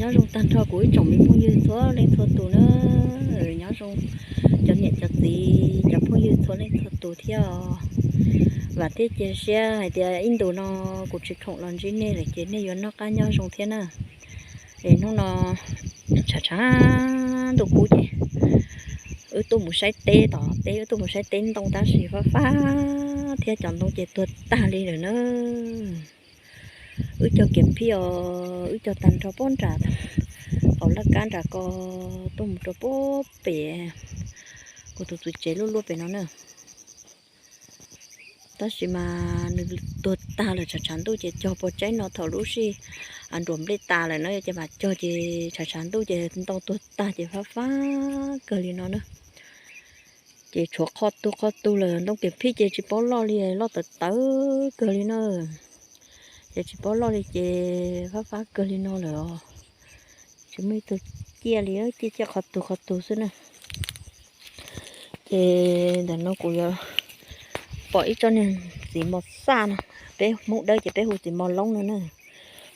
Nyob zoo tag nrho kuv ib tsoom me phooj ywg txhua leej txhua tus na, nyob zoo cov niam cov txiv cov phooj ywg txhua leej txhua tus thiab. Vam thiab cia siab hais tias ib ntus no kuv tsis khoom los ntsib nej lawm ces nej yuav noj qab nyob zoo thiab na. Es hnub no tshav tshav ntuj kub ces wb tuaj mus saib teb tom teb, wb tuaj mus saib teb ntoo tab sis fab fab thiab cov ntoo ces tuag tag li lawm na. Wb cog kiam phij os, wb cog tag nrho pob nram qaum laj kab nram ko tuaj mus rau pob pem kuv tus txiv tsev luaj luaj pem no na. Tab sis mas nws tuag tag lawm, tshav tshav ntuj ces cog puas tsaib no thaum lub sij hawm nruam nplej tas lawm na, ces mam cog ces tshav tshav ntuj ces ntoo tuag tag ces fab fab kawg li no na. Ces tshuav qhov tu qhov tu lawm, ntoo kiam phij ces tsis paub loj li, loj tawv tawv kawg li na. Ces tsis paub loj li ces fab fab kawg li no lawm os. Tsis muaj ib tug ciaj li, ciaj ciaj qhov tu qhov tu xwb na. Ces ntawm no kuv yuav pom ib tsob niag txiv mos xaj no, peb Hmoob Dawb ces peb hu txiv mos loob no na,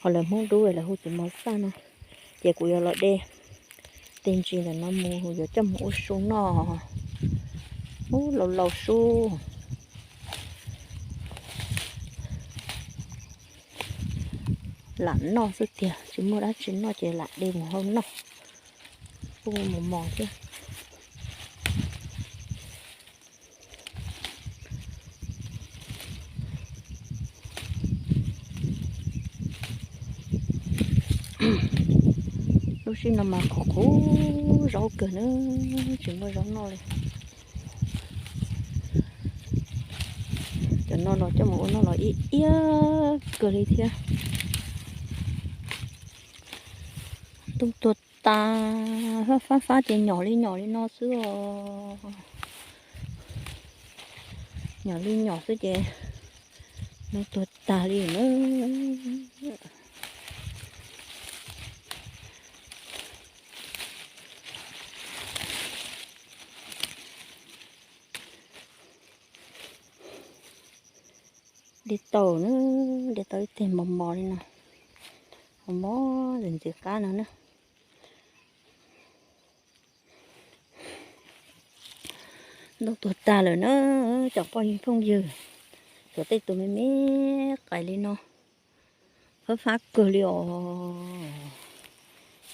ho lawv Hmoob Dub lawv hu txiv mos xaj no. Ces kuv yuav los de tej ntsis ntawm no mus yuav coj mus ua su noj. Ub, laus laus sub, lam noj xwb tiag, tsis muaj dab tsi noj ces lam de mus hau noj. Kuj mos mos thiab. Lub sij no mas qhuav qhuav zaub kawg na, tsis muaj zaub noj li. Cov no los coj mus ua noj los ib iab kawg li thiab. Ntoo tuag tas, fab fab fab ces nyom li nyom li no xwb os. Nyom li nyom xwb ces ntoo tuag tas li na. De tau na, de tau ib teg mos mos li no, mos mos ntxim ntxim qab no na. Ntoo tuag tag lawm na, cov phooj ywg, tshuav tej tus me me qais li no, fab fab kawg li os.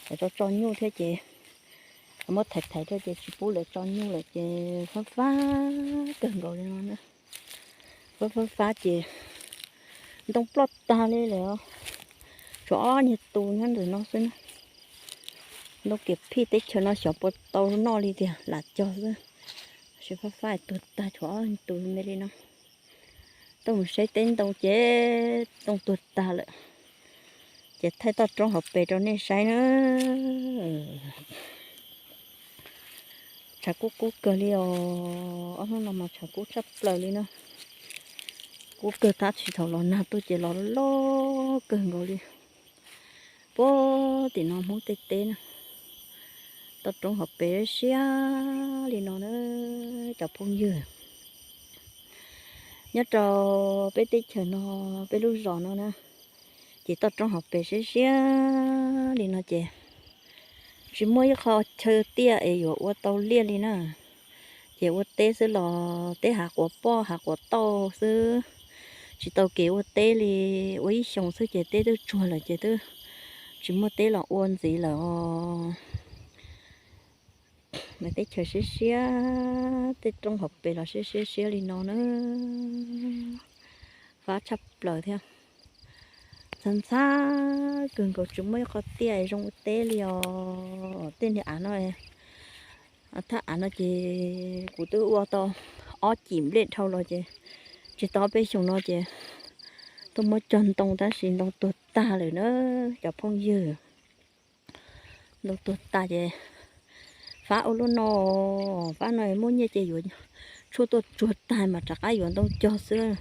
Lawv tso tso nyuj thiab ces muab thaiv thaiv rau ces tsis pub lawv tso nyuj lawm ces fab fab kawg nkaus li no na. Fab fab fab ces ntoo ploj tag li lawm, tshuav ob niag tus nyob ntawm no xwb na. Ntoo kiam phij teb chaws no xyov puas tau noj li tiag, lam cog xwb, tab sis fab fab tuag tag tshuav ob niag tus me li no. Tuaj mus saib teb ntoo ces ntoo tuag tag lawm, ces thaij toj roob hauv pes rau nej saib na. Tshav kub kub kawg li os, ob hnub no mas tshav kub tshaj plaws li na. Kub kawg tab sis thaum los nag tuaj ces los loj kawg nkaus li. Puag tim no Hmoob tej teb na, toj roob hauv pes siab li no na cov phooj ywg. Nyob rau peb teb chaws no, peb lub zos no na, ces toj roob hauv pes siab siab li no ces tsis muaj ib qho chaw tiaj es yuav ua tau liaj li na. Ces ua teb xwb los teb hav quav poj hav quav tauj xwb, tsis tau kev ua teb li. Ua ib xyoos xwb ces teb twb tsuag lawm ces twb tsis muaj teb los ua ntxiv lawm os. Mas teb chaws siab siab, tej roob hauv pes los siab siab siab li no na, fab tshaj plaws thiab. Ntxhab ntxhab kawg nkaus tsis muaj ib qho tiaj zoo ua teb li os. Tej niag av no, thaj av no ces kuv twb ua tau ob cim nplej dhau los ces tsis tau peb xyoos no ces tuaj muab cog ntoo tab sis ntoo tuag tag lawm na cov phooj ywg. Ntoo tuag tag ces fab ua luaj no, fab no muaj nyiaj ces yuav tshuaj tuaj tsuag tag mas rov qab yuav ntoo cog xwb.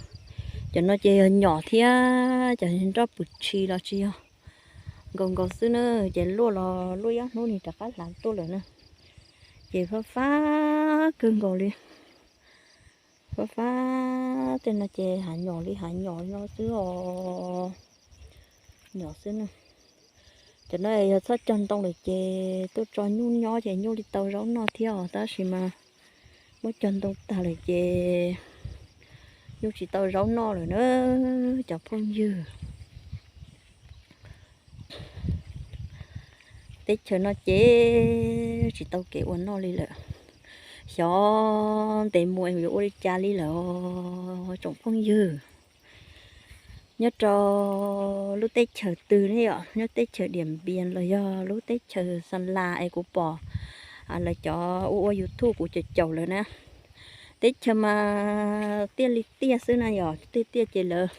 Cov no ces yog nyom thiab cov nroj pwm tshis los tsis yog, nkaus nkaus xwb na, ces luaj los luaj ib ob hnub nws rov qab hlav tuaj lawm na. Ces fab fab kawg nkaus li. Fab fab tej no ces hav nyom li hav nyom li no xwb os. Nyom xwb na. Cov no yog txhob cog ntoo lawm ces tuaj tso nyuj nyob ces nyuj li tau zaub noj thiab os, tab sis mas muab cog ntoo tag lawm ces nyuj tsis tau zaub noj lawm na cov phooj ywg. Teb chaws no ces tsis tau kev ua noj li lawm. Xyov ntev mus yuav ua li cas li lawm tsoom phooj ywg. Nyob rau lub teb chaws twg ne yom, nyob teb chaws Diam Npias los yog lub teb chaws Xa Las es kuv pom lawv cov ua ua YouTube kuv caum caum lawv na, teb chaws mas tiaj li tiaj xwb na yom, tiaj tiaj ces lawv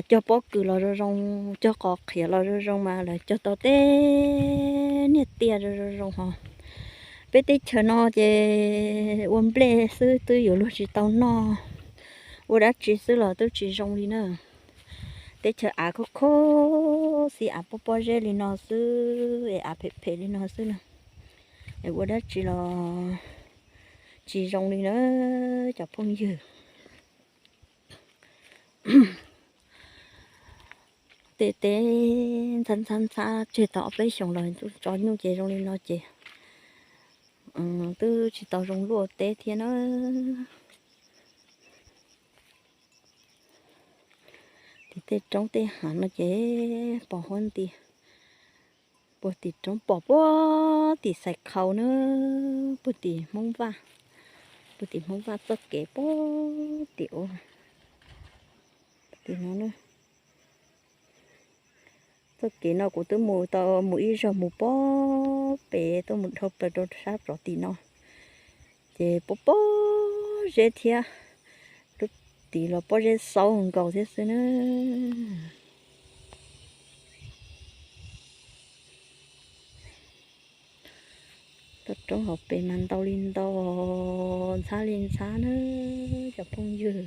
cog pob kws los zoo zoo, cog qos qhiav los zoo zoo mas lawv cog tau tej niag tiaj zoo zoo ho. Peb teb chaws no ces ua nplej xwb twb yuav luag tsis tau noj, ua dab tsi xwb los twb tsis zoo li na. Teb chaws av khoob khoob xwb, av pob pob zeb li no xwb es av phem phem li no xwb na, es ua dab tsi los tsis zoo li na cov phooj ywg. Tej teb ntxhab ntxhab ntxhab tseg tau ob peb xyoos los tso nyuj ces zoo li no ces twb tsis tau zoo luaj teb thiab na. Tim tej roob tej hav no ces pom huab nti, puag tim roob pom puag tim Xais Khau na, puag tim Hmoob Vaj, puag tim Hmoob Vaj txoj kev puag tim ub, tim no na. Txoj kev no kuv twb mus tau mus ib zaug mus puag pem tuaj mus dhau plaws rau sab rov tim no, ces pob pob zeb thiab, lub tim los pob zeb xaub nkaus thiab xwb na. Toj roob hauv pes mas ntau li ntau, ntxhab li ntxhab na cov phooj ywg.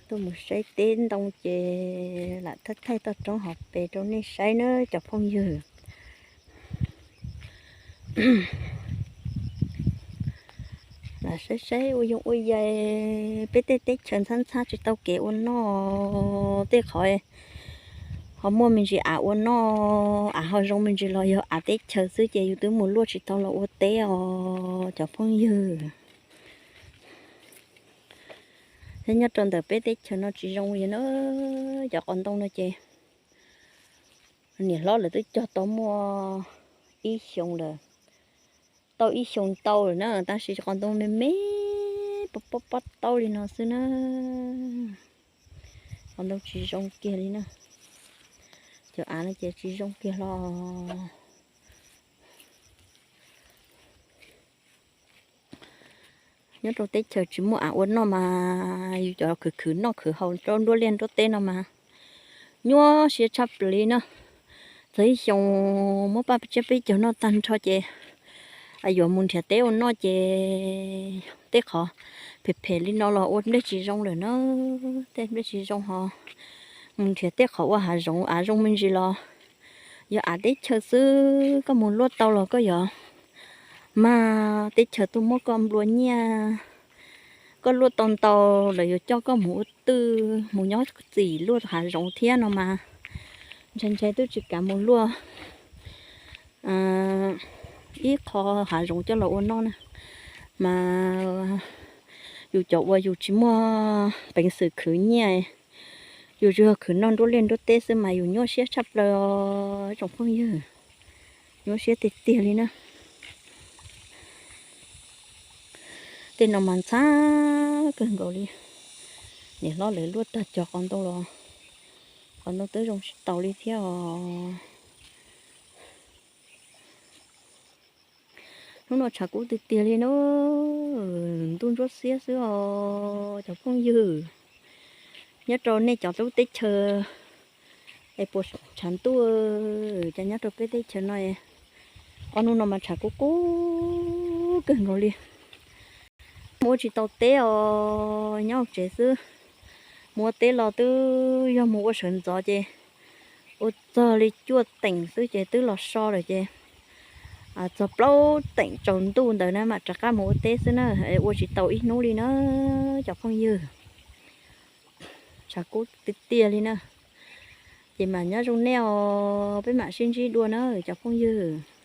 Tuaj mus saib teb ntoo ces lam thaij thaij toj roob hauv pes rau nej saib na cov phooj ywg. Lam saib saib ua yoov ua yaig peb tej teb chaws ntxhab ntxhab tsis tau kev ua noj, tej qhov ho muaj me ntsis av ua noj, av ho zoo me ntsis los yog av teb chaws xwb ces yus twb mus luaj tsis tau los ua teb os cov phooj ywg. Thiab nyob rau ntawm peb teb chaws no tsis zoo li na, cov qos ntoo no ces niam hlob lawv twb cog tau muaj ib xyoos lawm, tau ib xyoos ntau lawm na, tab sis qos ntoo me me pob pob pob taub li no xwb na. Qos ntoo tsis zoo kiag li na, cov av no ces tsis zoo kiag hlo. Nyob rau teb chaws tsis muaj av ua noj mas yus cov khwv khwv noj khwv haus rau nruab liaj nruab teb no mas nyuaj siab tshaj plaws li na. Txog ib xyoos muab paj tsiab peb caug noj tag nrho ces yuav mus nrhiav teb ua noj ces tej qhov phem phem li no los ua nplej tsis zoo lawm na. Tej nplej tsis zoo ho mus nrhiav tej qhov ua hav zoov av zoo me ntsis los yog av teb chaws xwb, koj mus luaj tau los koj yuav mag teb chaws tuaj muab koj nplua nyiaj. Koj luaj tau ntau lawv yuav coj koj mus ua twj mus nyob txim luaj hav zoov thiab no mas ntshai ntshai twb tsis kav mus luaj ib qho hav zoov coj los ua noj na. Mas yus cov uas yus tsis muaj peev xwm khwv nyiaj, yus tsuas yog khwv noj nruab liaj nruab teb xwb mas yus nyuaj siab tshaj plaws os tsoom phooj ywg. Nyuaj siab tiag tiag li na. Tej no mas ntxhab kawg nkaus li. Niam hlob lawv luaj tag cov qos ntoo los, qos ntoo twb zoo tsis taus li thiab os. Hnub no tshav kub tiag tiag li na, ntuj ntsuab xiab xwb os cov phooj ywg. Nyob rau nej cov lub teb chaws es puas tshav ntuj, cas nyob rau peb teb chaws no ob hnub no mas tshav kub kub kawg nkaus li. Mus ua tsis tau teb os, nyob hauv tsev xwb. Mus ua teb los twb yog mus ua sawv ntxov ces ua txog li cuaj teem xwb ces twb los so lawm ces txog plaub teem tsaus ntuj ntawd na mam rov qab mus ua teb xwb na, ua tsis tau ib hnub li na cov phooj ywg. Tshav kub tiag tiag li na. Ces mam nyob zoo nej os, peb mam sib ntsib dua na cov phooj ywg.